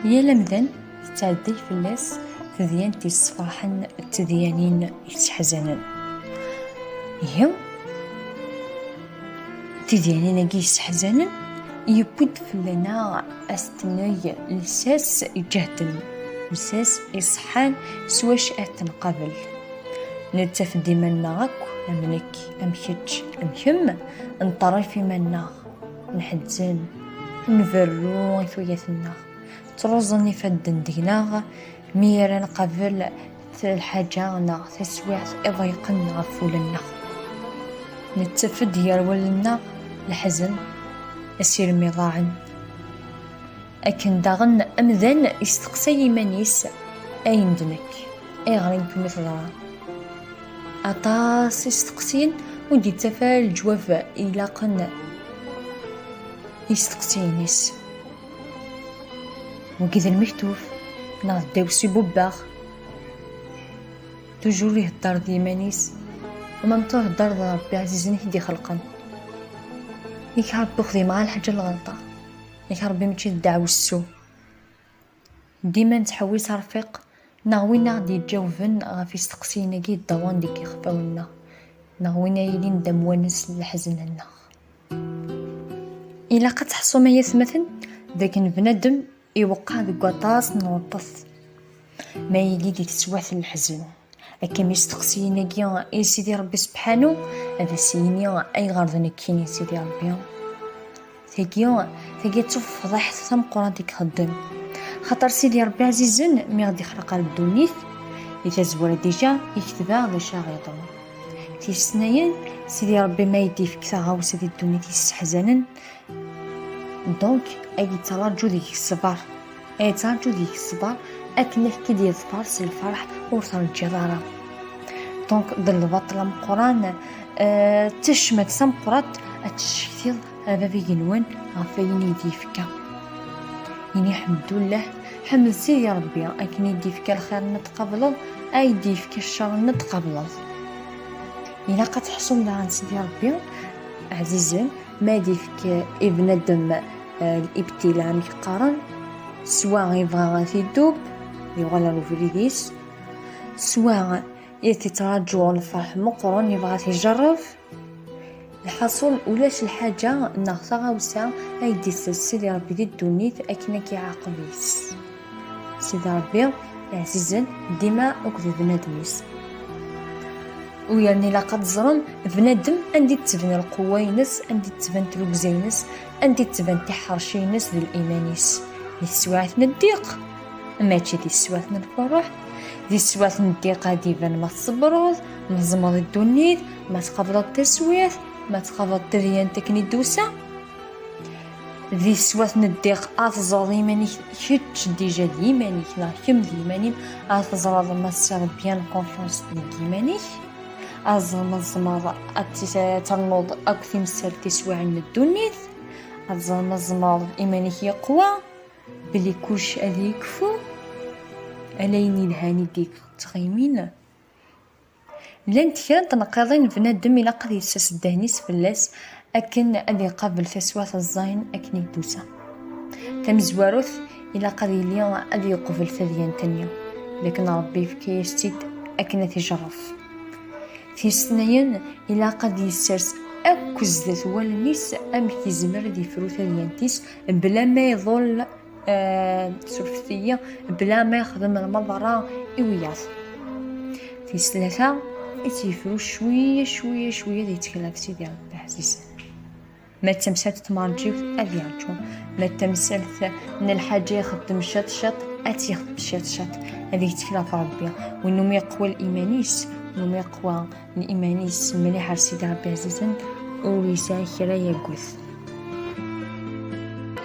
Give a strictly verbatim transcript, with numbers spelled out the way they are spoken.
Yal amdan tettɛedday fell-as tedyant yessefraḥen d tedyanin yesseḥzanen. Ihi, tidyanin-agi yesseḥzanen yewwi-d fell-aneɣ astenneg, lsas iǧehden, lsas iṣeḥḥan s wacu ad t-nqabel. Nettaf-d iman-nneɣ akk, am nekk, am kečč, am kemm, nṭerrif iman-nneɣ, nḥezzen, nberru i tuyat-nneɣ, ttruẓen ifadden deg-neɣ mi ara nqabel lḥaǧa neɣ taswiɛt iḍeyqen ɣef wul-nneɣ. Nettaf-d gar wallen-nneɣ leḥzen, asirem iḍaɛen. Akken daɣen amdan isteqsay iman-is, ayen d nekk, ayɣer i nekkni teḍra? Aṭas isteqsiyen ur d-yettaf ara leǧwab ilaqen i isteqsiyen-is. Wagi d lmektub neɣ ddaw s ibubbaɣ? Toujours ihedder d yiman-is, u même temps ihedder d Ṛebbi ɛzizen i t-id-ixelqen. Yak Ṛebbi ur xdimeɣ ara lḥaǧa n lɣelṭa, yak Ṛebbi mačči d ddeɛwessu. Dima nettḥewwis arfiq neɣ win aɣ-d-yeǧǧawben ɣef isteqsiyen-agi yeddawḍen deg yixfawen-nneɣ, neɣ win ay yilin d amwanes n leḥzen-nneɣ. Ilaq ad teḥṣum ay atmaten d akken bnadem iweqqeɛ deg waṭas n lweṭṭet ma yili di teswiɛt n leḥzen. Akken isteqsiyen-agi i Sidi Ṛebbi Sebḥanu, ad as-yini: "Ayɣer d nekkini, Sidi Ṛebbi?" Tagi, tagi d tafḍiḥt tameqqrant i ixeddem. Xaṭer Sidi Ṛebbi ɛzizen, mi ɣ-d-ixleq ar ddunit, di tazwara dija yekteb-aɣ d acu ara ɣ-yeḍrun. Tis snat, Sidi Ṛebbi ma yi-d-yefk taɣawsa di ddunit yesseḥzanen, donc, ad yettraǧu deg-k ṣṣber. Ad yettraǧu deg-k ṣṣber akken ad k-id-yeḍfer s lferḥ ur terǧiḍ ara. Donc, d lbaṭel ameqqran, eh, d tacmat tameqqrant ad tcektiḍ a bab igenwan ɣef wayen i d-yefka. Ini: "Ḥemdullah, ḥmed Sidi Ṛebbi, akken i d-yefka lxir-nni ad tqableḍ, ay d-yefka ccer-nni ad tqableḍ." Ilaq ad teḥṣum daɣen Sidi Ṛebbi ɛzizen, ma ad yefk i bnadem, eh, libtila, amek qqaren, swa yebɣa ad t-idub, yuɣal ar ubrid-is, swa i t-ittraǧu lferḥ meqqren, yebɣa ad t-ijerreb. Lḥaṣul, ulac lḥaǧa neɣ taɣawsa ay d-issers Sidi Ṛebbi di ddunit akken ad k-iɛaqeb yes-s. Sidi Ṛebbi ɛzizen dima akked bnadem-is. U yerna ilaq ad ẓren bnadem anda i d-tebna lqewwa-ines, anda i d-tban trugza-ines, anda i d-tban tiḥerci-ines d liman-is. Di teswiɛt n ddiq, mačči di teswiɛt n lferḥ. Di teswiɛt n ddiq ad d-iban ma tṣebbreḍ, ma tzemreḍ i ddunit, ma tqableḍ taswiɛt, ma tqableḍ tadyant akken i d-tusa. Di teswiɛt n ddiq, ad teẓreḍ iman-ik kečč dija d yiman-ik, neɣ kemm d yiman-im, ad teẓreḍ ma tesɛiḍ bien confiance deg yiman-ik, ad teẓreḍ ma tzemreḍ ad tis-, ad ternuḍ akk timsal tiswiɛin n ddunit, ad teẓreḍ ma tzemreḍ iman-ik yeqwa, belli kullec ad yekfu, ala ayen yelhan i d-yettɣimin. Llant kra n tneqqiḍin bnadem ilaq ad yessers ddehn-is fell-as akken ad iqabel taswiɛt ẓẓayen akken i d-tusa. Tamezwarut, ilaq ad yili ad yeqbel tadyant-nni, d akken Ṛebbi yefka-yas-tt-id akken ad t-ijerreb. Tis snat, ilaq ad yessers akk zdat wallen-is amek yezmer ad yefru tadyant-is bla ma iḍul, eh, surfet-iyi, bla ma yexdem lmaḍerra i wiyaḍ. Tis tlata, ad tt-yefru cwiya, cwiya, cwiya, ad yettkel ɣef Sidi Ṛebbi ɛzizen. Ma d tamsalt n tmerǧiwt, ad yeṛǧu. Ma d tamsalt n lḥaǧa ixeddem ciṭ ciṭ, ad tt-yexdem ciṭ ciṭ. Ad yettkel ɣef Ṛebbi. Win umi yeqwa liman-is, win umi yeqwa liman-is mliḥ ar Sidi Ṛebbi ɛzizen, ur yesɛi kra yagget.